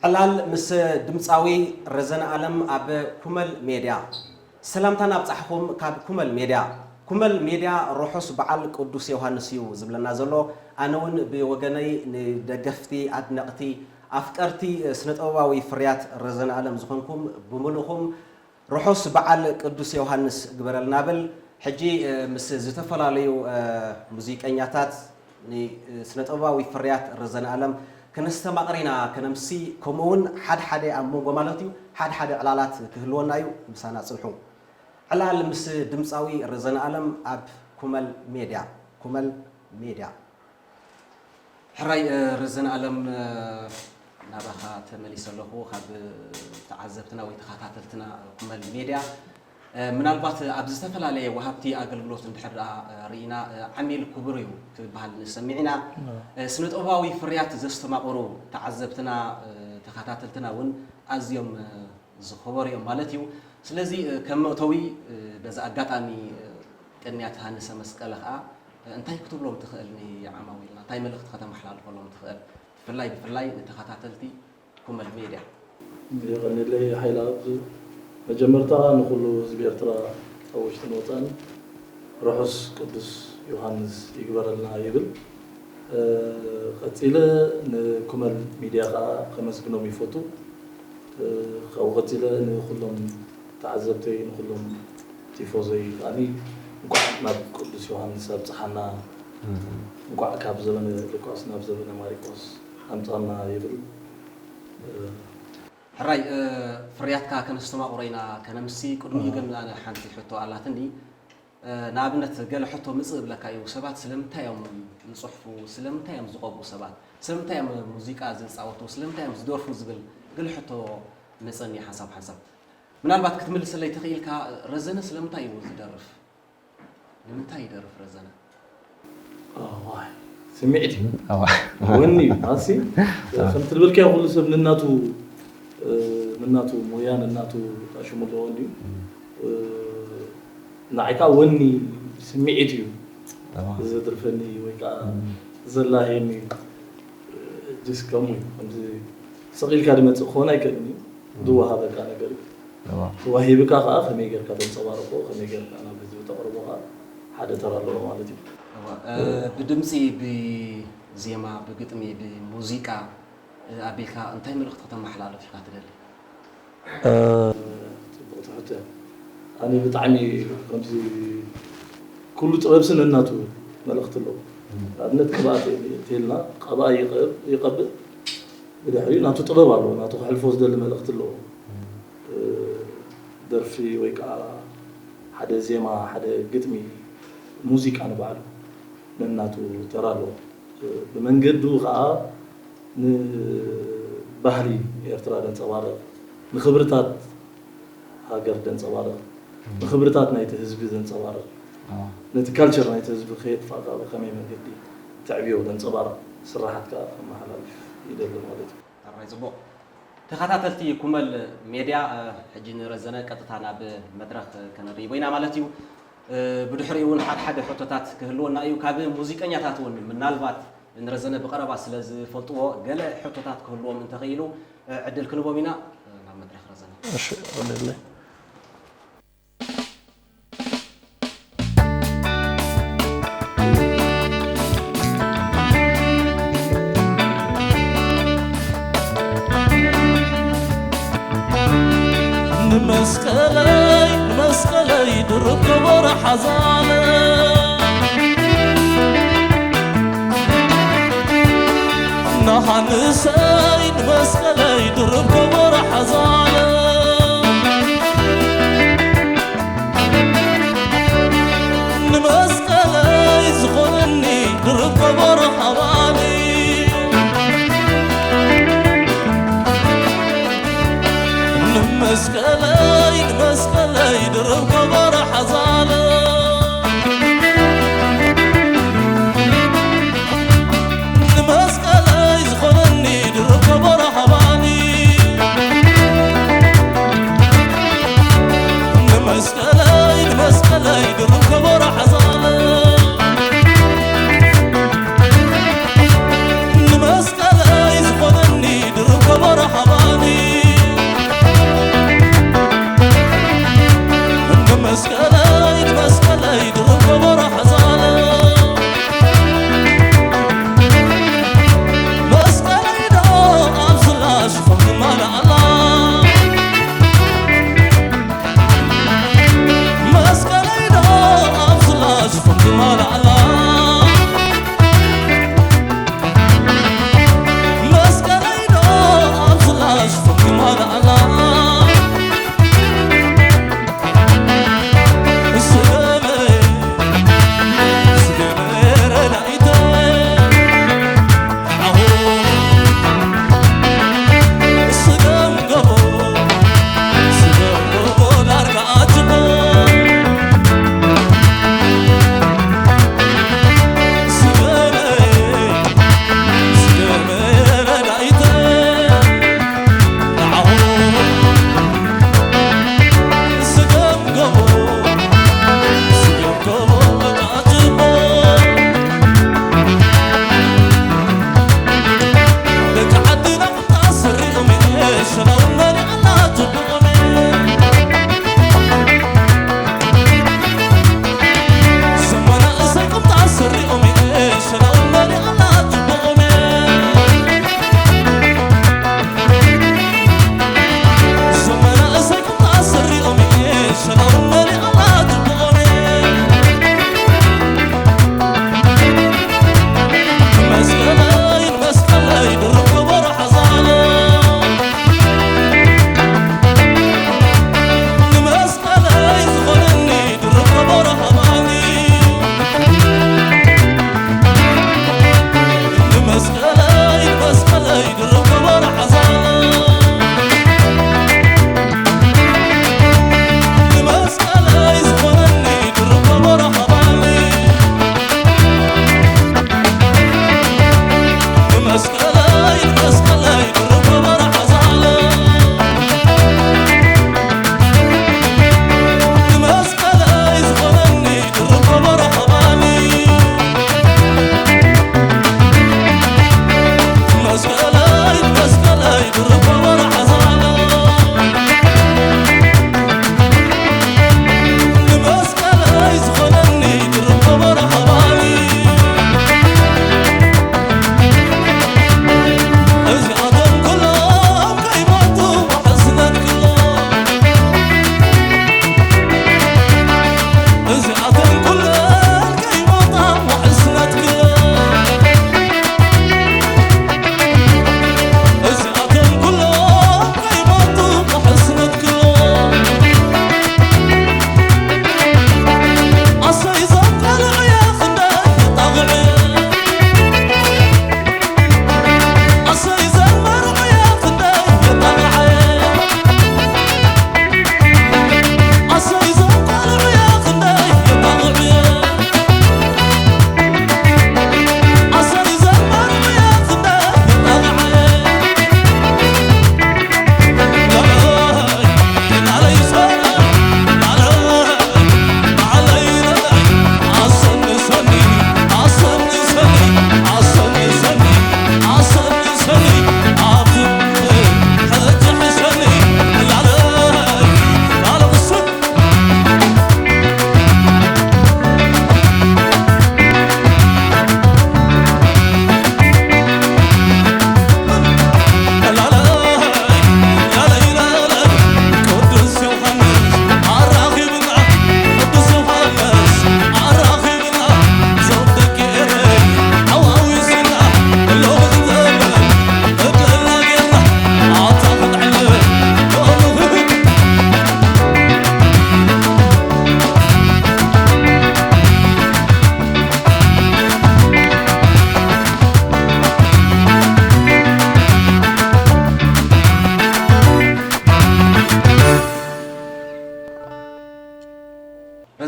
ዕላል ምስ ድምፃዊ ረዘነ ኣለም ኣብ ኩመል ሜድያ። ሰላምታና ኣብጻሕኹም ካብ ኩመል ሜድያ። ኩመል ሜድያ ርሑስ በዓል ቅዱስ ዮሃንስ እዩ ዝብለና ዘሎ። ኣነ እውን ብወገነይ ንደገፍቲ፣ ኣድነቕቲ፣ ኣፍቀርቲ ስነ ጥበባዊ ፍርያት ረዘነ ኣለም ዝኾንኩም ብምሉእኹም ርሑስ በዓል ቅዱስ ዮሃንስ ግበረልና ብል። ሕጂ፣ እ፣ ምስ ዝተፈላለዩ፣ እ፣ ሙዚቀኛታት፣ ን-፣ እ፣ ስነ ጥበባዊ ፍርያት ረዘነ ኣለም ከነስተማቕር ኢና፣ ከነምሲ፣ ከምኡ እውን ሓደ ሓደ ኣብ መንጎ ማለት እዩ፣ ሓደ ሓደ ዕላላት ክህልወና እዩ። ምሳና ጽንሑ። ዕላል ምስ ድምጻዊ ረዘነ ኣለም ኣብ ኩመል ሜድያ። ኩመል ሜድያ። ሕራይ፣ እ፣ ረዘነ ኣለም፣ እ፣ ናባኻ ተመሊሰ ኣለኹ። ካብ፣ እ፣ ተዓዘብትና ወይ ተኸታተልትና ኩመል ሜድያ፣ እ፣ ምናልባት ኣብ ዝተፈላለየ ወሃብቲ ኣገልግሎት እንድሕር ደኣ፣ እ፣ ርኢና፣ እ፣ ዓሚል ክቡር እዩ ክበሃል ንሰምዕ ኢና። እ፣ ስነ ጥበባዊ ፍርያት ዘስተማቕሩ ተዓዘብትና፣ እ፣ ተኸታተልትና እውን ኣዝዮም፣ እ፣ ዝኸበሩ እዮም ማለት እዩ። ስለዚ፣ እ፣ ከም መእተዊ፣ እ፣ በዚ ኣጋጣሚ፣ እ፣ ቅንያት ሃንሰ መስቀለ ኸኣ፣ እ፣ እንታይ ክትብሎም ትኽእል ንዓማዊልና? እንታይ መልእኽቲ ከተመሓላልፈሎም ትኽእል? ብፍላይ፣ ብፍላይ ንተኸታተልቲ ኩመል ሜድያ። የቐንየለይ ሓይለኣብ። መጀመርታ ንኹሉ ህዝቢ ኤርትራ ኣብ ውሽጥን ወጻእን ርሑስ ቅዱስ ዮሃንስ ይግበረልና ይብል። እ፣ ቀጺለ ንኩመል ሚድያ ኸኣ ከመስግኖም ይፈቱ። እ፣ ካብኡ ቀጺለ ንኹሎም ተዓዘብተይ፣ ንኹሎም ቲፎዞይ ከኣኒ እንቋዕ ናብ ቅዱስ ዮሃንስ ኣብጽሓና፣ እንቋዕ ካብ ዘበነ ሉቃስ ናብ ዘበነ ማሪቆስ ኣምጻና ይብል። እ፣ ሕራይ፣ እ፣ ፍርያትካ ከነስተማቕሮ ኢና ከነምሲ። ቅድሚኡ ግን ኣነ ሓንቲ ሕቶ ኣላትኒ። እ፣ ንኣብነት ገለ ሕቶ ምጽእ እብለካ እዩ። ሰባት ስለምንታይ እዮም ዝጽሕፉ? ስለምንታይ እዮም ዝቐብኡ ሰባት? ስለምንታይ እዮም ሙዚቃ ዝጻወቱ? ስለምንታይ እዮም ዝደርፉ ዝብል ገለ ሕቶ መጸኒ ሓንሳብ ሓንሳብ። ምናልባት ክትምልሰለይ ተኽኢልካ፣ ረዘነ ስለምንታይ እዩ ዝደርፍ? ንምንታይ ይደርፍ ረዘነ? ኣዋይ፣ ስምዒት እዩ። ኣዋ። ወኒ እዩ። ኣሲ፣ ከምቲ ዝበልካዮ ኩሉ ሰብ ንናቱ፣ እ፣ ንናቱ ሞያ፣ ንናቱ ኣሽሙ ኣለዎ እንድዩ። እ፣ ንዓይ ከዓ ወኒ ስምዒት እዩ ኣዋ። ዘድርፈኒ ወይ ከዓ ዘላህየኒ። እ፣ ጅስ ከምኡ እዩ። ከምዚ ስቕ ኢልካ ዝመጽእ ክኾን ኣይክእልን እዩ። ዝወሃበካ ነገር እዩ። እዋ። ተዋሂብካ ከኣ ከመይ ጌርካ ተንጸባርቆ፣ ከመይ ጌርካ ናብ ህዝቢ ተቕርቦ ከኣ ሓደ ተራ ኣለዎ ማለት እዩ። እዋ፣ እ፣ ብድምጺ፣ ብዜማ፣ ብግጥሚ፣ ብሙዚቃ፣ እ፣ ኣቢልካ እንታይ መልእኽቲ ከተመሓላልፍ ኢኻ ትደሊ? እ፣ ጽቡቕ ትሕቶ እያ። ኣነ ብጣዕሚ ከምዚ ኩሉ ጥበብሲ ነናቱ መልእኽቲ ኣለዎ። እም። ንኣብነት ቅብኣት እንተኢልና፣ ቀብኣይ ይቐብ-፣ ይቐብእ፣ ብድሕሪኡ ናቱ ጥበብ ኣለዎ፣ ናቱ ከሕልፎ ዝደሊ መልእኽቲ ኣለዎ። እም። እ፣ ደርፊ ወይ ከዓ ሓደ ዜማ፣ ሓደ ግጥሚ፣ ሙዚቃ ንባዕሉ ነናቱ ተራ ኣለዎ። እ፣ ብመንገዱ ከዓ ንባህሊ ኤርትራ ዘንጸባርቕ፣ ንኽብርታት ሃገር ዘንጸባርቕ፣ እም። ንኽብርታት ናይቲ ህዝቢ ዘንጸባርቕ፣ ኣዎ። ነቲ ካልቸር ናይቲ ህዝቢ ከየጥፋእካ ብኸመይ መንገዲ ተዕብዮ ዘንጸባርቕ ስራሓት ከኣ ከመሓላልፍ ይደሊ ማለት እዩ። ሕራይ ጽቡቕ። ተኸታተልቲ ኩመል ሜድያ፣ እ፣ ሕጂ ንረዘነ ቀጥታ ናብ መድረኽ ከነርእይዎ ኢና ማለት እዩ። እ፣ ብድሕሪኡ እውን ሓደ ሓደ ሕቶታት ክህልወና እዩ። ካብ ሙዚቀኛታት እውን ምናልባት ንረዘነ ብቐረባ ስለ ዝፈልጥዎ ገለ ሕቶታት ክህልዎም እንተኽኢሉ፣ እ፣ ዕድል ክንቦም ኢና። እ፣ ናብ መድረኽ ረዘነ። እሺ፣ ወደለይ። መስቀለይ መስቀለይ ድርብ ከበሮ ሓዛለ ንሃንሰይ ንመስቀለይ ድርብ ከበሮ ሓዛለ ንመስቀለይ ዝኾነኒ ድርብ ከበሮ ሃባኒ ንመስቀለይ ንመስቀለይ ድርብ ከበሮ ሓዛለ ንመስቀለይ ዝኾነኒ ድርብ ከበሮ ሃባኒ ንመስቀለይ ንመስቀለይ ድርብ ከበሮ ሓዛለ ንመስቀለይ ዝኾነኒ ድርብ ከበሮ ሃባኒ ንመስቀለይ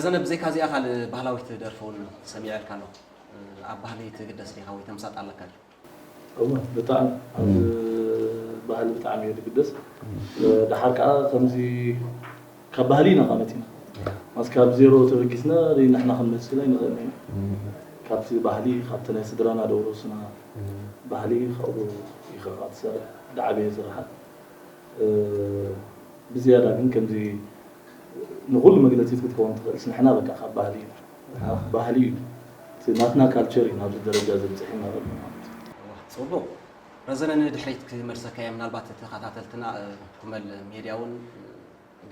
ዘነ ብዘይካ እዚኣ ካልእ ባህላዊት ደርፊ እውን ሰሚዐልካ ኣለኹ። ኣብ ባህሊ ትግደስ ዲኻ ወይ ተምሳጥ ኣለካ ድዩ? እወ ብጣዕሚ ኣብ ባህሊ ብጣዕሚ እየ ዝግደስ። ደሓር ከዓ ከምዚ ካብ ባህሊ ኢና ካብ መፂና ማስ ካብ ዜሮ ተበጊስና ንሕና ክንመስል ኣይንኽእልን ኢና። ካብቲ ባህሊ ካብቲ ናይ ስድራና ደውረሱና ባህሊ ካብኡ ኢኻ ትሰርሕ ዝዓበየ ስራሓት ብዝያዳ ግን ከምዚ ንኹሉ መግለፂት ክትከውን ትኽእልስ ንሕና በቃ ካብ ባህሊ ኢና። ባህሊ እዩ እቲ ናትና ካልቸር እዩ ናብዚ ደረጃ ዘብፅሐና ዘሎ ማለት እዩ። ጽቡቕ። ረዘነ ንድሕሪት ክመልሰካ እየ። ምናልባት ተኸታተልትና ኩመል ሜድያ እውን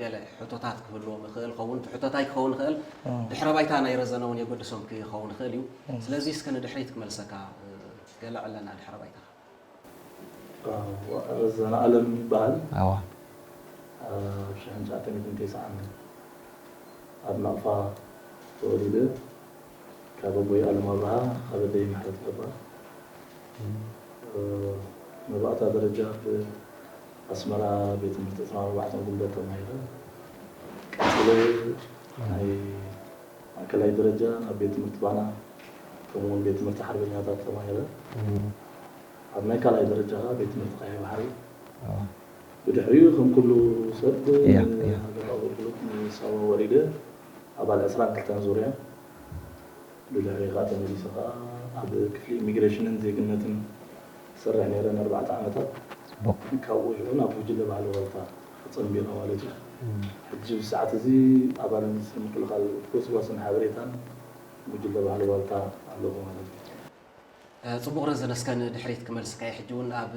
ገለ ሕቶታት ክህልዎም ይኽእል ኸውን፣ እቲ ሕቶታይ ክኸውን ይኽእል ድሕረ ባይታ ናይ ረዘነ እውን የገድሶም ክኸውን ይኽእል እዩ። ስለዚ እስከ ንድሕሪት ክመልሰካ ገለ ዕለና ድሕረ ባይታ። ረዘነ ኣለም ይበሃል። ኣዋ ኣብ ሽሕን ትሽዓተ ሚእትን ተስዓን ኣብ ናቕፋ ተወሊደ። ካብ ኣቦይ ኣለም ኣብርሃ፣ ካብ ኣደይ ምሕረት ገብራ። መባእታ ደረጃ ኣብ ኣስመራ ቤት ትምህርቲ ዕስራን ኣርባዕተን ጉንበት ተማሂረ። ቀጺለ ናይ ማእከላይ ደረጃ ናብ ቤት ትምህርቲ ባና ከምኡውን ቤት ትምህርቲ ሓርበኛታት ተማሂረ። ኣብ ናይ ካልኣይ ደረጃ ከዓ ቤት ትምህርቲ ቀይሕ ባሕሪ። ብድሕሪኡ ከም ኩሉ ሰብ እያ፣ እያ። ሃገራዊ ኣገልግሎት ንሳዋ ወሪደ ኣባል ዕስራን ክልተን ዙርያ። ብድሕሪኡ ከዓ ተመሊሰ ከዓ ኣብ ክፍሊ ኢሚግሬሽንን ዜግነትን ዝሰርሕ ነይረ ንኣርባዕተ ዓመታት። ጽቡቕ። ካብኡ ሽዑ ናብ ጉጅለ ባህሊ ዋልታ ተጸንቢረ ማለት እዩ። ሕጂ ብሰዓት እዚ ኣባል ሚኒስትሪ ምክልኻል ጎስጓስን ሓበሬታን ጉጅለ ባህሊ ዋልታ ኣለኹ ማለት እዩ። ጽቡቕ ረዘነ፣ እስከ ንድሕሪት ክመልስካ እየ። ሕጂ እውን ኣብ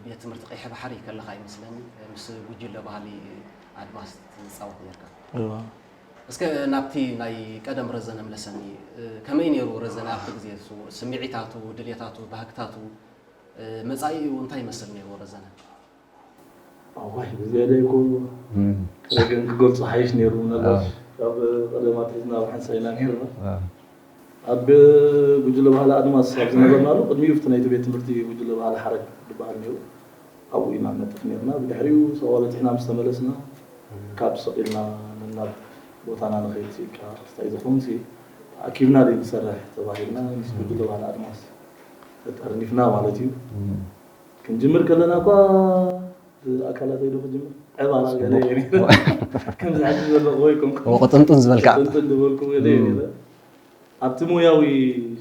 ቤት ትምህርቲ ቀይሕ ባሕሪ ከለኻ ይመስለኒ ምስ ጉጅለ ባህሊ ኣድማስ ትጻወት ነርካ። እዋ። እስከ ናብቲ ናይ ቀደም ረዘነ ምለሰኒ። ከመይ ነይሩ ረዘነ ኣብቲ ግዜ እሱ? ስምዒታቱ፣ ድልየታቱ፣ ባህግታቱ፣ መጻኢኡ እንታይ ይመስል ነይሩ ረዘነ? ኣዋይ ብዝያዳ እኮ ረገን ክገልጾ ሓይሽ ነይሩ። ምናልባት ካብ ቀደም ኣትሒዝና ኣብ ሓንሳብ ኢና ነይርና። ኣብ ጉጅለ ባህሊ ኣድማስ ኣብ ዝነበርናሉ ቅድሚኡ ኣብቲ ናይቲ ቤት ትምህርቲ ጉጅለ ባህሊ ሓረግ ዝበሃል ነይሩ። ኣብኡ ኢና ንነጥፍ ነይርና። ብድሕሪኡ ሳዋ በጺሕና ምስ ተመለስና ካብ ስቕ ኢልና ነናብ ቦታና ንኸይድ ሲ ኢልካ ክስታይ ዝኾን ሲ ተኣኪብና ደይ ንሰርሕ ተባሂልና ምስ ጉጅለ ባህሊ ኣድማስ ተጠርኒፍና ማለት እዩ። ክንጅምር ከለና እኳ ብኣካላተይ ዶ ክጅምር ዕባና ገለ እየ ነይረ። ከምዚ ሕጂ ዘለኹ ወይ ኮንኩ ወቕጥንጥን ዝበልካ ጥንጥን ዝበልኩ ገለ እየ ነይረ። ኣብቲ ሞያዊ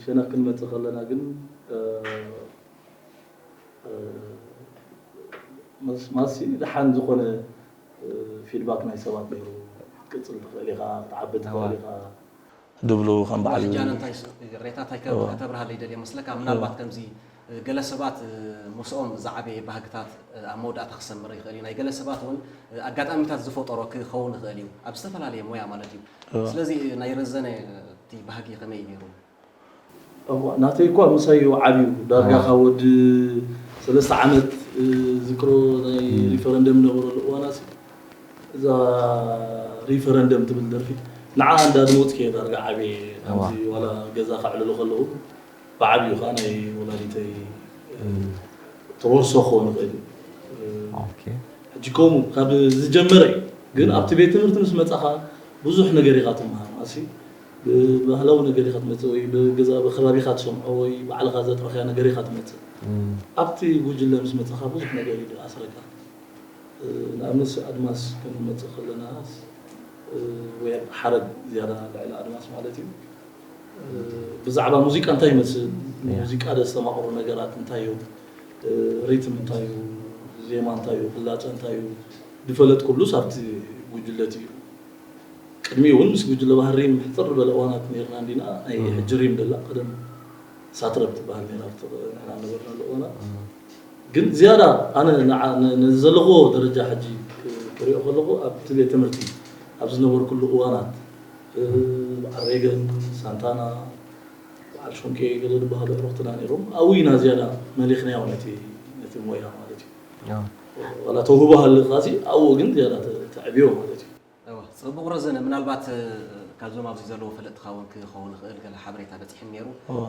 ሸነኽ ክንመጽእ ከለና ግን ማሲ ደሓን ዝኾነ ፊድባክ ናይ ሰባት ነይሩ። ክትቅጽል ትኽእል ኢኻ፣ ክትዓቢ ትኽእል ኢኻ። ድብሉ ከም በዓል ሕጂ ኣነ እንታይ ሬታ እንታይ ከተብርሃለይ ደልየ መስለካ? ምናልባት ከምዚ ገለ ሰባት ምስኦም ዝዓበየ ባህግታት ኣብ መወዳእታ ክሰምር ይኽእል እዩ። ናይ ገለ ሰባት እውን ኣጋጣሚታት ዝፈጠሮ ክኸውን ይኽእል እዩ፣ ኣብ ዝተፈላለየ ሞያ ማለት እዩ። ስለዚ ናይ ረዘነ እቲ ባህጊ ከመይ እዩ ነይሩ? እዋ፣ ናተይ እኳ ምሳይ እዩ ዓብዩ። ዳርጋ ካብ ወዲ ሰለስተ ዓመት ዝክሮ ናይ ሪፈረንደም ነበረሉ እዋና ሲ እዛ ሪፈረንደም ትብል ደርፊ ንዓ እንዳ ድሞት ከየ ዳርጋ ዓብየ። ከምዚ ዋላ ገዛ ከዕልሉ ከለዉ ብዓብዩ ከዓ ናይ ወላዲተይ ተወርሶ ክኾን ይኽእል እዩ። ኦኬ ሕጂ ከምኡ ካብ ዝጀመረ እዩ። ግን ኣብቲ ቤት ትምህርቲ ምስ መጻኻ ብዙሕ ነገር ኢኻ ትመሃር። ማሲ ብባህላዊ ነገር ኢኻ ትመጽእ ወይ ብገዛ ብከባቢኻ ትሰምዖ ወይ ባዕልኻ ዘጥረኽያ ነገር ኢኻ ትመጽእ። ኣብቲ ጉጅለ ምስ መጻኻ ብዙሕ ነገር እዩ ኣስረካ። ንኣብነት ኣድማስ ክንመጽእ ከለና ወይ ሓረግ ዝያዳ ልዕሊ ኣድማስ ማለት እዩ። ብዛዕባ ሙዚቃ እንታይ ይመስል፣ ሙዚቃ ዘስተማቕሩ ነገራት እንታይ እዮም፣ ሪትም እንታይ እዩ፣ ዜማ እንታይ እዩ፣ ቅላጸ እንታይ እዩ ዝፈለጥኩሉስ ኣብቲ ጉጅለ እቲ እዩ። ቅድሚኡ እውን ምስ ጉጅለ ባህሪ ሕጽር ዝበለ እዋናት ነይርና እንዲና፣ ናይ ሕጂ ሪም ደላ ቀደም ሳትረብ ትበሃል ነይራ ኣብቲ ንሕና ነበርናሉ እዋናት። ግን ዝያዳ ኣነ ንዓ- ን- ነዚ ዘለኹዎ ደረጃ ሕጂ ክ- ክሪኦ ከለኹ ኣብቲ ቤት ትምህርቲ ኣብ ዝነበርኩሉ እዋናት እ፣ በዓል ሬገን፣ ሳንታና፣ በዓል ሾንቄ ገለ ዝበሃሉ ኣዕሩኽትና ነይሮም። ኣብኡ ኢና ዝያዳ መሊኽናዮ ነቲ ነቲ ሞያ ማለት እዩ። ዋላ ተውህቦ ሃልኻሲ ኣብኡ ግን ዝያዳ ተ- ተዕብዮ ማለት እዩ። እወ፣ ጽቡቕ ረዘነ፣ ምናልባት ካብዞም ኣብዚ ዘለዉ ፈለጥትኻ እውን ክኸውን ይኽእል ገለ ሓበሬታ በጺሕኒ ነይሩ። እወ።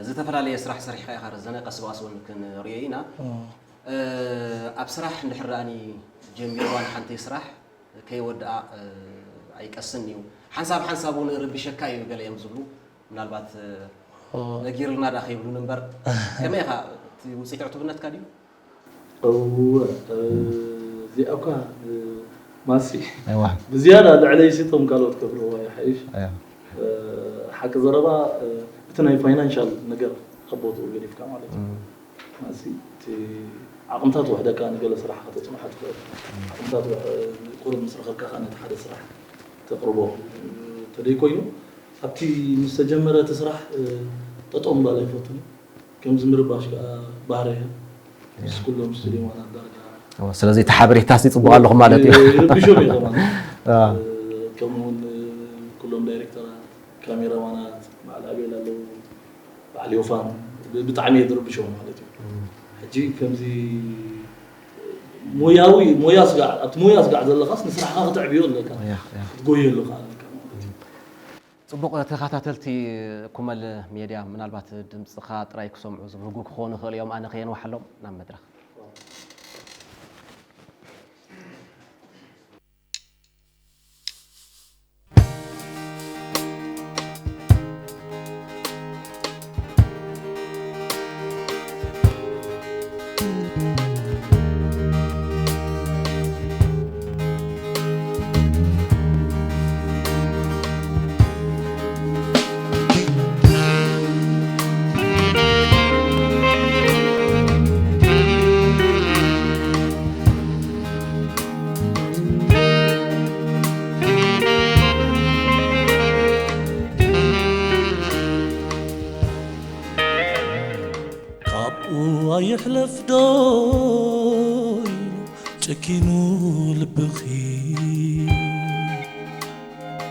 ዝተፈላለየ ስራሕ ሰሪሕካ ኢኻ ረዘነ፣ ቀስ ብቐስ እውን ክንርእዮ ኢና። እወ። ኣብ ስራሕ እንድሕር ደኣኒ ጀሚርዋ ንሓንቲ ስራሕ ከይወድኣ ኣይቀስን እዩ፣ ሓንሳብ ሓንሳብ እውን እርብሸካ እዩ ገለ እዮም ዝብሉ። ምናልባት ነጊርልና ዳ ከይብሉን እምበር። ከመይ ኢኻ? እቲ ውፅኢት ዕቱብነትካ ድዩ? እወ፣ እዚኣ እኳ ማሲ ብዝያዳ ልዕለይ ሲቶም ካልኦት ከብርዋ ይሓይሽ። ሓቂ ዘረባ እቲ ናይ ፋይናንሻል ነገር ኣብ ቦትኡ ገዲፍካ ማለት እዩ። ማሲ እቲ ዓቕምታት ውሕደካ ንገለ ስራሕ ከተፅንሖ ትኽእል። ዓቕምታት ቁሩብ ምስ ረኸብካ ከዓ ነቲ ሓደ ስራሕ ተቕርቦ ተደይኮይኑ ኣብቲ ምስ ተጀመረ እቲ ስራሕ ጠጠው ምባል ኣይፈቱን። ከምዚ ምርባሽ ከዓ ባህረ እያ። ምስ ኩሎም ስቱዲዮማናት ዳርጋ ስለዚ እቲ ሓበሬታስ ይፅቡቕ ኣለኹም ማለት እዩ። ይርብሾም እዩ ከማን። ከምኡ እውን ኩሎም ዳይሬክተራት፣ ካሜራማናት፣ በዓል ኣቤል ኣለዉ፣ በዓል ዮፋን ብጣዕሚ እየ ዝርብሾም ማለት እዩ። ሕጂ ከምዚ ሞያዊ ሞያ ስጋዕ ኣብቲ ሞያ ስጋዕ ዘለኻስ ንስራሕኻ ክተዕብዮ ኣለካ፣ ክትጎየሉ ከዓ ኣለካ ማለት እዩ። ፅቡቕ ተኸታተልቲ ኩመል ሜድያ ምናልባት ድምፅኻ ጥራይ ክሰምዑ ዝብህጉ ክኾኑ ይኽእሉ እዮም። ኣነ ከየንዋሓሎም ናብ መድረኽ። ካብኡ ኣይሕለፍ ዶ ኢሉ ጨኪኑ ልብኺ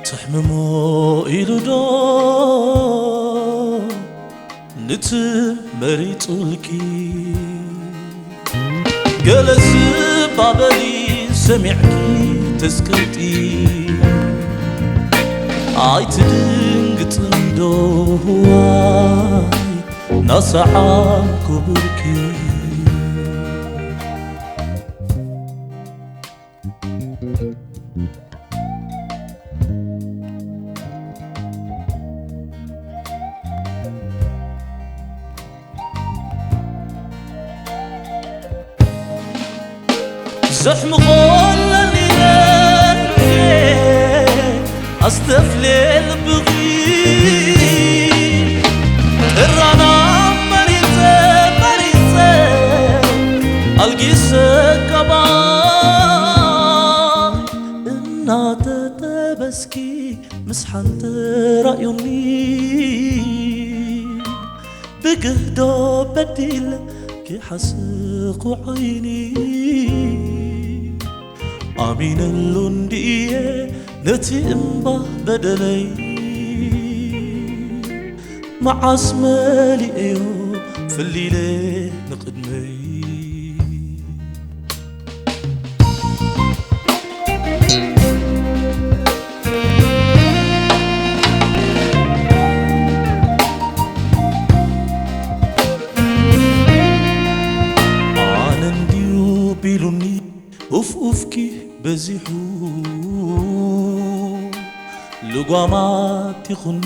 ተሕምሞ ኢሉ ዶ ንቲ መሪጹልኪ ገለ ዝባበሊ ሰሚዕኪ ተስቅልጢ ኣይትድንግጽን ዶ ዋይ ናሰዓል ክቡርኪ ዘሕምቖ ለሊለ ኣስተፍልየ ልብኺ ጥራና መሪጸ መሪጸ ኣልጊሰ ካባኺ እናተጠበስኪ ምስ ሓንቲ ራእዩኒ ብግህዶ በዲለ ክሓስኹ ዓይኒ ኣሚነሉ እንድየ ነቲ እምባ በደለይ መዓስ መሊኤዮ ፍሊለ ንቕድመይ ኣነ እንድዩ ቢሉኒ ኡፍ ኡፍኪ በዚሑ ልጓማት ይኹኒ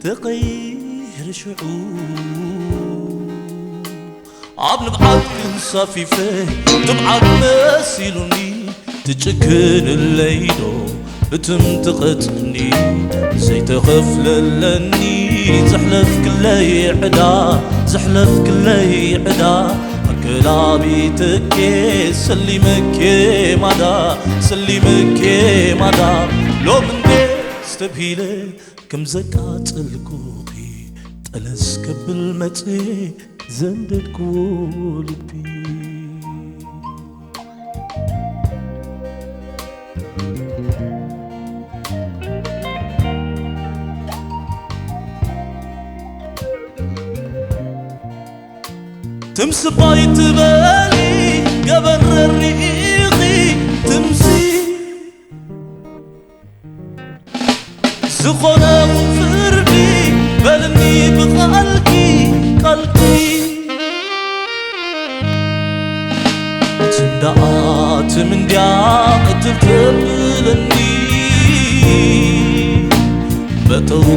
ተቐይር ሽዑ ኣብ ንብዓት ክንሳፊፈ ትብዓት መሲሉኒ ትጭክንለይ ዶ ብትም ትቐጽኒ ዘይተኸፍለለኒ ዘሕለፍክለይ ዕዳ ዘሕለፍክለይ ዕዳ ኣገላቢጥኬ ሰሊመኬ ማዳ ሰሊመኬ ማዳ ሎም እንዴ ስተብሂለ ከም ዘቃጸልኩኺ ጠለስ ከብል መጽ ዘንደድክዎ ልቢ ትምስባይ ትበሊ ገበን ረሪኢኺ ትምሲ ዝኾነ ፍርዲ በልኒ ብቓልኪ ቃልኪ ትም ደኣ ትም እንድያ ቅትል ተብለኒ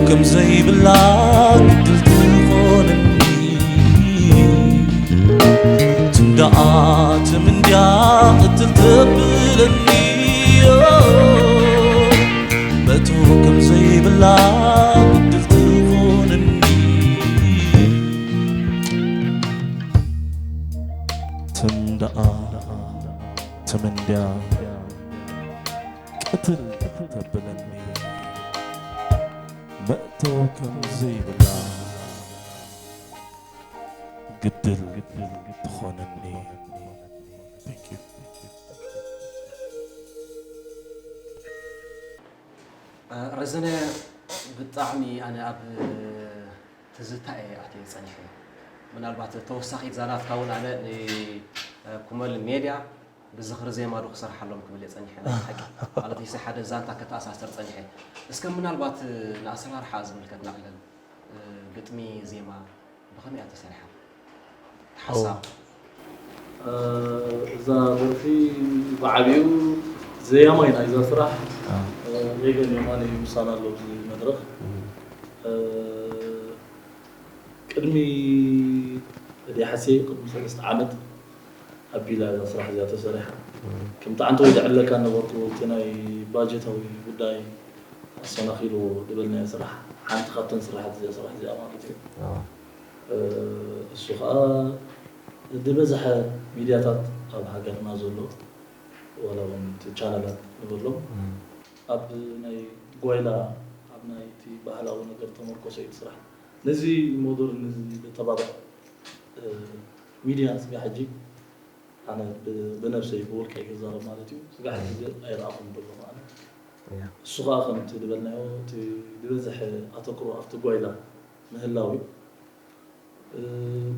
ከም ዘይብላ ግድል ትኾነኒ ትምዳኣ ትምንድያ ቅትል ተብለኒ መቶ ከም ዘይብላ ግድል ትኾነኒ ትምዳኣ ትምንድያ ቅትል ተብለኒ መእቶ ከም ዘይብላ ግድል ትኾነኒ። Thank you። ረዘነ ብጣዕሚ ኣነ ኣብ ትዝታ እየ ኣትየ ፀኒሐ። ምናልባት ተወሳኺት ዛናትካ እውን ኣነ ንኩመል ሜድያ ብዝኽሪ ዜማ ዶ ክሰርሓሎም ክብል እየ ፀኒሐ። ናይ ሓቂ ማለት ይሲ ሓደ ዛንታ ከተኣሳሰር ፀኒሐ። እስከ ምናልባት ንኣሰራርሓ ዝምልከት ናዕለል ግጥሚ ዜማ ብኸመይ እያ ተሰሪሓ? ሓሳብ እዛ ደርፊ ብዓብዩ ዘያማይ ናይዛ ስራሕ ሬገን የማነ እዩ ምሳና ኣሎ ኣብዚ መድረኽ። ቅድሚ ዲሓሴ ቅድሚ ሰለስተ ዓመት ኣቢላ እዛ ስራሕ እዚኣ ተሰሪሓ። ከምቲ ዓንተወይ ዝዕለካ ነበርኩ እቲ ናይ ባጀታዊ ጉዳይ ኣሰናኺልዎ ዝበልናዮ ስራሕ ሓንቲ ካብተን ስራሓት እዚኣ ስራሕ እዚኣ ማለት እዩ። እሱ ከዓ ዝበዝሐ ሚድያታት ኣብ ሃገርና ዘሎ ዋላ እውን እቲ ቻነላት ንበሎም ኣብ ናይ ጓይላ ኣብ ናይ እቲ ባህላዊ ነገር ተመርኮሰ እዩ ስራሕ ነዚ ሞደርን ነዚ ዘተባብዕ ሚድያ ስጋ ሕጂ ኣነ ብነብሰይ ብውልቀይ ክዛረብ ማለት እዩ ስጋ ሕጂ ኣይረኣኹን ዘሎ ማለት እሱ ከዓ ከምቲ ዝበልናዮ እቲ ዝበዝሐ ኣተኩሮ ኣብቲ ጓይላ ምህላው እዩ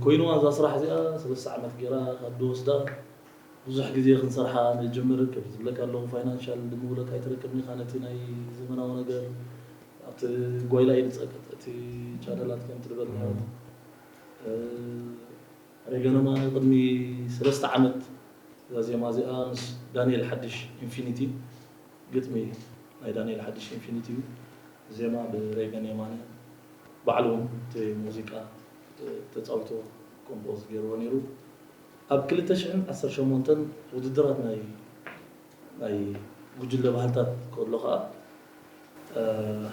ኮይኑዋ እዛ ስራሕ እዚኣ ሰለስተ ዓመት ገይራ ካብ ዝወስዳ ብዙሕ ግዜ ክንሰርሓ ንጅምር ከም ዝብለካ ኣለኹ ፋይናንሻል ንምውለካ ኣይትረክብን ኢኻ ነቲ ናይ ዘመናዊ ነገር ኣብቲ ጓይላ እዩ ዝፀቅጥ እቲ ቻነላት ከም ትድበልናዮ ሬገን የማነ ቅድሚ ሰለስተ ዓመት እዛ ዜማ እዚኣ ምስ ዳንኤል ሓድሽ ኢንፊኒቲ ግጥሚ ናይ ዳንኤል ሓድሽ ኢንፊኒቲ እዩ ዜማ ብሬገን የማነ ባዕሉ እውን እቲ ሙዚቃ ተፃዊቶ ኮምፖዝ ገይርዎ ነይሩ ኣብ ክልተ ሽሕን ዓሰርተ ሸሞንተን ውድድራት ናይ ናይ ጉጅለ ባህልታት ከሎ ከዓ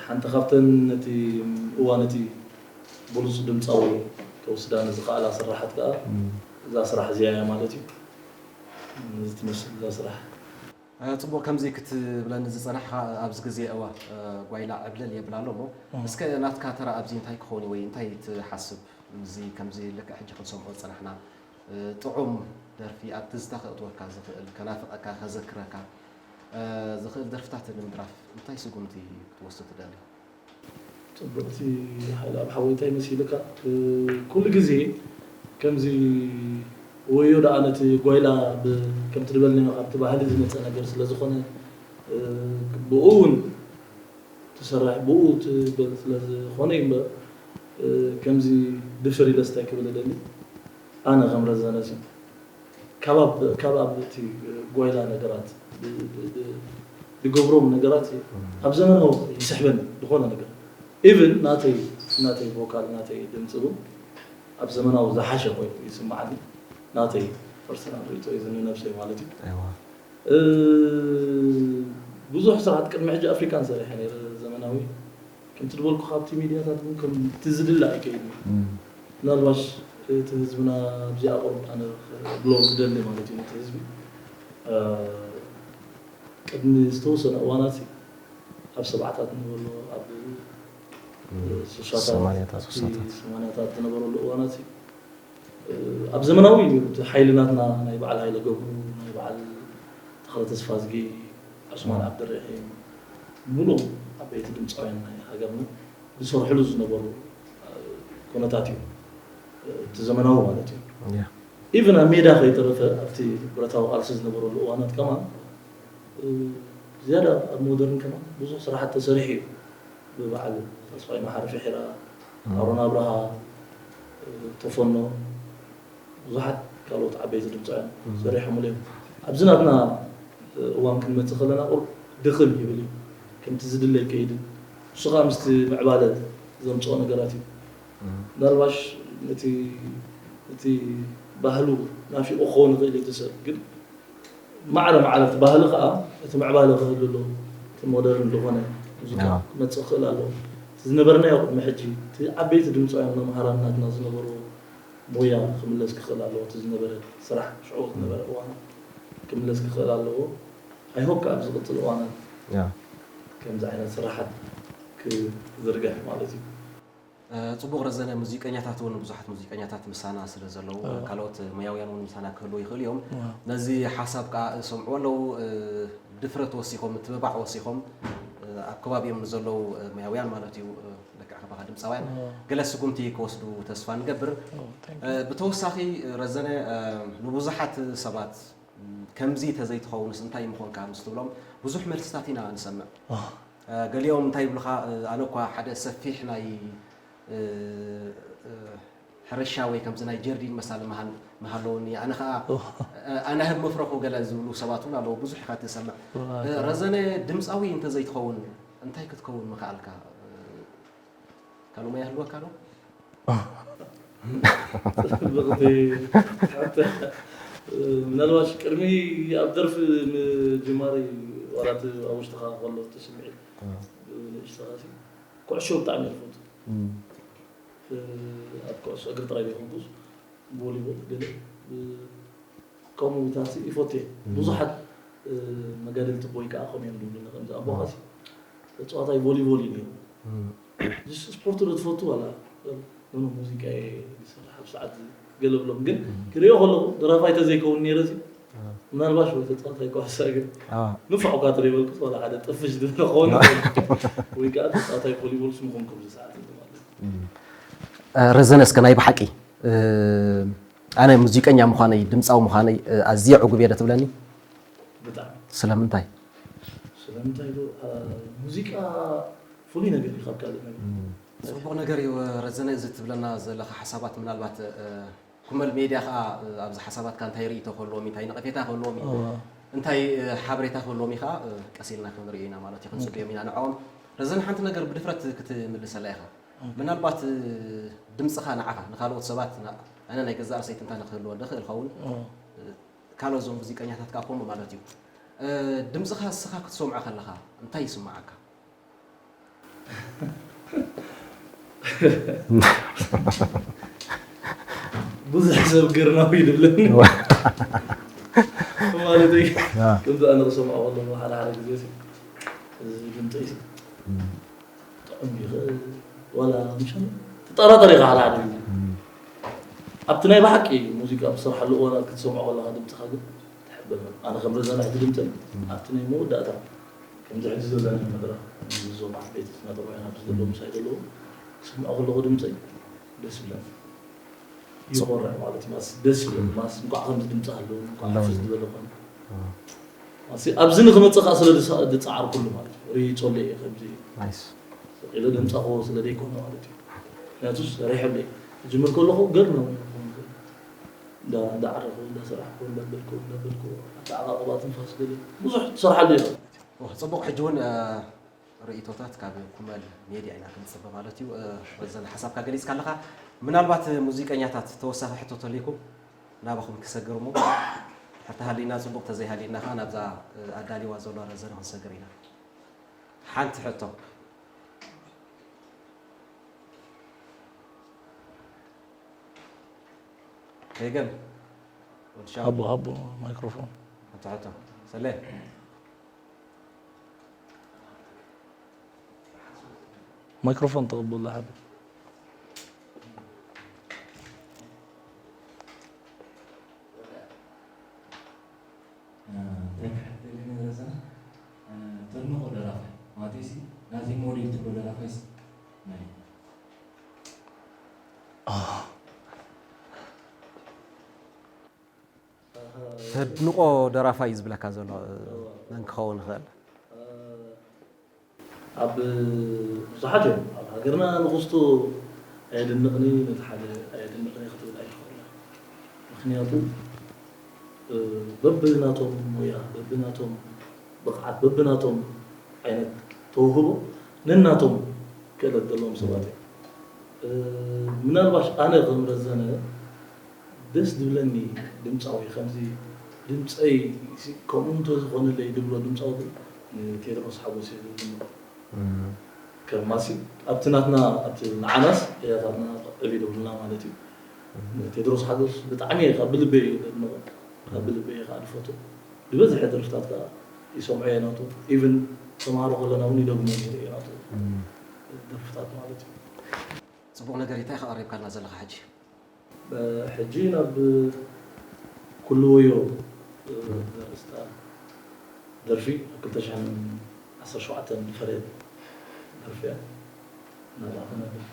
ሓንቲ ካብተን ነቲ እዋን እቲ ብሉፅ ድምፃዊ ከውስዳ ንዝኸኣላ ስራሓት ከዓ እዛ ስራሕ እዚኣ እያ ማለት እዩ ነዚ ትመስል እዛ ስራሕ ፅቡቅ ከምዚ ክትብለኒ ዝፀናሕካ ኣብዚ ግዜ እዋ ጓይላ ዕብለል የብላ ኣሎ እሞ እስከ ናትካ ተራ ኣብዚ እንታይ ክኸውን ወይ እንታይ ትሓስብ እዚ ከምዚ ልክዕ ሕጂ ክንሰምዖ ዝፀናሕና ጥዑም ደርፊ ኣብ ትዝታ ከእትወካ ዝኽእል ከናፍቐካ ከዘክረካ ዝኽእል ደርፍታት ንምድራፍ እንታይ ስጉምቲ ክትወስድ ትደሊ? ፅብቅቲ ሓይልኣብ ሓወይ እንታይ መሲልካ ኩሉ ግዜ ከምዚ ወዮ ደኣ ነቲ ጓይላ ከምቲ ዝበልናዮ ካብቲ ባህሊ ዝመፀ ነገር ስለዝኾነ ብኡ እውን ትሰርሕ ብኡ ትበል ስለዝኾነ እዩ እምበር ከምዚ ድፍር ኢለ ስታይ ክብል እደሊ ኣነ ከም ረዘነ ሲ ካብ ኣብ እቲ ጓይላ ነገራት ዝገብሮም ነገራት ኣብ ዘመናዊ ይስሕበኒ ዝኾነ ነገር even ናተይ ናተይ ቮካል ናተይ ድምፂ እውን ኣብ ዘመናዊ ዝሓሸ ኮይኑ ይስምዓኒ ናተይ ፐርሰናል ርእቶ እዩ ዝንነብሰይ ማለት እዩ ብዙሕ ስራሕቲ ቅድሚ ሕጂ ኣፍሪካን ሰሪሐ ነይረ ዘመናዊ ከምቲ ዝበልኩ ካብቲ ሚድያታት እውን ከምቲ ዝድለ ኣይከይድን ምናልባሽ እቲ ህዝብና ኣብዚኣ ቁሩብ ኣነ ብሎ ዝደሊ ማለት እዩ ነቲ ህዝቢ ቅድሚ ዝተወሰነ እዋናት ኣብ ሰብዓታት ንበሎ ኣብ ሱሳታት ሰማንያታት ዝነበረሉ እዋናት ኣብ ዘመናዊ እዩ እቲ ሓይሊ ናትና ናይ በዓል ሃይለ ገብሩ ናይ በዓል ተኽለ ተስፋዝጊ ዑስማን ዓብደርሒም ሙሉእ ዓበይቲ ድምፃውያን ናይ ሃገርና ዝሰርሕሉ ዝነበሩ ኩነታት እዩ እቲ ዘመናዊ ማለት እዩ ኢቭን ኣብ ሜዳ ከይተረፈ ኣብቲ ብረታዊ ቃልሲ ዝነበረሉ እዋናት ከማን ዝያዳ ኣብ ሞደርን ከማን ብዙሕ ስራሓት ተሰሪሑ እዩ ብበዓል ተስፋይ መሓሪ ፍሒራ ኣሮን ኣብርሃ ተፈኖ ብዙሓት ካልኦት ዓበይቲ ድምፃውያን ሰሪሖምሉ እዮም ኣብዚ ናትና እዋን ክንመፅእ ከለና ቁር ድኽም ይብል እዩ ከምቲ ዝድለ ይከይድን ንሱ ከዓ ምስቲ ምዕባለ ዘምፅኦ ነገራት እዩ። ምናልባሽ ነቲ እቲ ባህሉ ናፊቑ ክኸውን ይኽእል እዩ እቲ ሰብ፣ ግን ማዕረ ማዕረ እቲ ባህሊ ከዓ እቲ ምዕባለ ክህሉ ኣለዎ። እቲ ሞደርን ዝኾነ ሙዚቃ ክመፅእ ክኽእል ኣለዎ። እቲ ዝነበርናዮ ቅድሚ ሕጂ እቲ ዓበይቲ ድምፃውያን መምሃራን ናትና ዝነበሩ ሞያ ክምለስ ክኽእል ኣለዎ። እቲ ዝነበረ ስራሕ ሽዑ ዝነበረ እዋን ክምለስ ክኽእል ኣለዎ። ኣይሆፕ ከዓ ኣብ ዝቕፅል እዋናት ከምዚ ዓይነት ስራሓት ክዝርጋሕ ማለት እዩ። ፅቡቕ ረዘነ። ሙዚቀኛታት እውን ብዙሓት ሙዚቀኛታት ምሳና ስለ ዘለዉ ካልኦት ሙያውያን እውን ምሳና ክህልዉ ይኽእሉ እዮም። ነዚ ሓሳብ ከዓ ሰምዕዎ ኣለዉ። ድፍረት ወሲኾም ምትብባዕ ወሲኾም ኣብ ከባቢኦም ንዘለዉ ሙያውያን ማለት እዩ፣ ልክዕ ከማኻ ድምፃውያን ገለ ስጉምቲ ክወስዱ ተስፋ ንገብር። ብተወሳኺ ረዘነ፣ ንብዙሓት ሰባት ከምዚ ተዘይትኸውንስ እንታይ ምኾንካ ምስ ትብሎም ብዙሕ መልስታት ኢና ንሰምዕ። ገሊኦም እንታይ ይብሉኻ፣ ኣነ እኳ ሓደ ሰፊሕ ናይ ሕርሻ ወይ ከምዚ ናይ ጀርዲን መሳሊ ምሃለወኒ፣ ኣነ ከዓ ኣነ ህብ መፍረኹ ገለ ዝብሉ ሰባት እውን ኣለዉ። ብዙሕ ኢኻ ትሰምዕ። ረዘነ ድምፃዊ እንተዘይትኸውን እንታይ ክትከውን ምኽኣልካ? ካልእ ሞያ ይህልወካ ዶ? ጽብቕቲ ሕቶ። ምናልባሽ ቅድሚ ኣብ ደርፊ ምጅማረይ ዋላ እቲ ኣብ ውሽጥኻ ከሎ እቲ ስምዒት ንእሽተኻ ሲ ኩዕሾ ብጣዕሚ እየ ዝፈቱ። ኣብ ኩዕሶ እግሪ ጥራይ ዘይኮንኩስ ቮሊቦል ገለ ከምኡታት ይፈቱ እየ። ብዙሓት መጋደልቲ ቦይ ከዓ ከምኡ እዮም ዝብሉኒ ከምዚ ኣቦኻሲ ተፃዋታይ ቮሊቦል እዩ ነይሩ። ስፖርት ዶ ትፈቱ ዋላ ኖኖ ሙዚቃ እየ ዝሰርሕ ኣብ ሰዓት ገለ ብሎም ግን ክሪኦ ከለኹ ደራፋይ ተዘይከውን ነይረ ሲ ምናልባሽ ወይ ተፃዋታይ ኩዕሶ እግሪ ንፉዕ እኳ ትሪበልኩስ ዋላ ሓደ ጥፍሽ ዝበለ ክኸውን ወይ ከዓ ተፃዋታይ ቮሊቦል ስምኹም ከምዚ ሰዓት ማለት እዩ። ረዘነ እስከ ናይ ብሓቂ ኣነ ሙዚቀኛ ምዃነይ ድምፃዊ ምዃነይ ኣዝየ ዕጉብ እየ ዶ ትብለኒ? ብጣዕሚ ስለምንታይ? ስለምንታይ ዶ ሙዚቃ ፍሉይ ነገር እዩ ካብ ካልእ ነገር። ፅቡቕ ነገር እዩ ረዘነ፣ እዚ ትብለና ዘለኻ ሓሳባት ምናልባት ኩመል ሜድያ ከዓ ኣብዚ ሓሳባትካ እንታይ ርእይቶ ክህልዎም እንታይ ነቐፌታ ክህልዎም እንታይ ሓበሬታ ክህልዎም ከዓ ቀስ ኢልና ክንሪኦ ኢና ማለት እዩ፣ ክንፅበዮም ኢና ንዕኦም። ረዘነ ሓንቲ ነገር ብድፍረት ክትምልሰላ ኢኻ። ምናልባት ድምፅኻ ንዓኻ ንካልኦት ሰባት ኣነ ናይ ገዛእ ርእሰይ ትንታነ ክህልወ ደኽእል ኸውን ካልኦት ዞም ሙዚቀኛታት ከዓ ከምኡ ማለት እዩ። ድምፅኻ እስኻ ክትሰምዖ ከለኻ እንታይ ይስምዓካ? ብዙሕ ሰብ ገርናዊ ይብለኒ ማለት እዩ። ከምዚ ኣነ ክሰምዖ ከለኹ ሓደ ሓደ ግዜ እዚ ድምፀይ ጥዑም ይኽእል ዋላ ምሸ ትጠራጠር ኢኻ ሓደ ሓደ ግዜ ኣብቲ ናይ ብሓቂ ሙዚቃ ብስርሓሉ እዋናት ክትሰምዖ ከለኻ ድምፅኻ ግን ትሕበን ኣነ ከም ረዘነ ሕዚ ድምፀይ ኣብቲ ናይ መወዳእታ ከምዚ ሕዚ ዘለና መድረኽ እዞም ዓበይቲ ስነጥበባውያን ኣብዚ ዘለዉ ምሳይ ዘለዉ ክሰምዖ ከለኹ ድምፀይ ደስ ይብለኒ ይኾርዕ ማለት እዩ ማስ ደስ ይብለኒ ማስ እንኳዕ ከምዚ ድምፂ ኣለዉ እንኳዕ ፍስ ዝበለ ኮነ ኣብዚ ንክመፅእ ከዓ ስለ ዝፀዓርኩሉ ማለት እዩ ርኢ ፀሎ እየ ከምዚ ኢለ ድምፃ ክዎ ስለ ዘይኮነ ማለት እዩ ምክንያቱስ ሪሐለይ ክጅምር ከለኹ ገር ነው እንዳዓረኹ እንዳሰራሕኩ እንዳበልኩ እንዳበልኩ ኣተዓቃቕባ ትንፋስ ገለ ብዙሕ ትሰርሓሉ ይኽእል ጽቡቕ ሕጂ እውን ርእይቶታት ካብ ኩመል ሜድያ ኢና ክንጽበ ማለት እዩ። በዘን ሓሳብካ ገሊጽካ ኣለኻ። ምናልባት ሙዚቀኛታት ተወሳኺ ሕቶ ተልይኩም ናባኹም ክሰግር እሞ ሕቶ ሃሊና ጽቡቕ ተዘይሃሊና ከኣ ናብዛ ኣዳሊዋ ዘሎ ረዘነ ክንሰግር ኢና። ሓንቲ ሕቶ ከይገን ወዲ ሻው ሃቦ ሃቦ ማይክሮፎን ሓንቲ ሕቶ ሰለ ማይክሮፎን ተቐበሎ ሓቢ እንታይ ክሕተልኒ ረዘነ ተድንቖ ደራፋይ ማለት ሲ ናተይ ሞዴል ትብሎ ደራፋይ ሲ መን እዩ? ተድንቖ ደራፋይ እዩ ዝብለካ ዘሎ መን ክኸውን ይኽእል? ኣብ ብዙሓት እዮም ኣብ ሃገርና ንኽስቶ ኣየድንቕኒ ነቲ ሓደ ኣየድንቕኒ ክትብል ኣይትኽእልን ምኽንያቱ በብናቶም ሞያ በብናቶም ብቕዓት በብናቶም ዓይነት ተውህቦ ነናቶም ክእለት ዘለዎም ሰባት እዮም። ምናልባሽ ኣነ ከም ረዘነ ደስ ዝብለኒ ድምፃዊ ከምዚ ድምፀይ ከምኡ እንተዝኾነለይ ድብሎ ድምፃዊ ግን ንቴድሮስ ሓጎስ እዩ ዝብል። ከማሲ ኣብቲ ናትና ኣብቲ ንዓናስ ቅያታትና ዕብ ይደብሉና ማለት እዩ። ንቴድሮስ ሓጎስ ብጣዕሚ እየ ካብ ብልበይ እየ ዘድንቖ፣ ካብ ብልበይ እየ ከዓ ዝፈትዎ። ዝበዝሐ ደርፍታት ከዓ ይሰምዖ እየ ናቱ። ኢቭን ተምሃሮ ከለና እውን ይደግሞ ነይረ እየ ናቱ ደርፍታት ማለት እዩ። ፅቡቕ ነገር እንታይ ኢኻ ቀሪብካልና ዘለኻ ሕጂ? ሕጂ ናብ ኩሉ ወዮ ዘርእስታ ደርፊ ኣብ ክልተ ሽሕን ዓሰርተ ሸውዓተን ዝፈረየት ደርፊ እያ። ናብኣ ክነብል።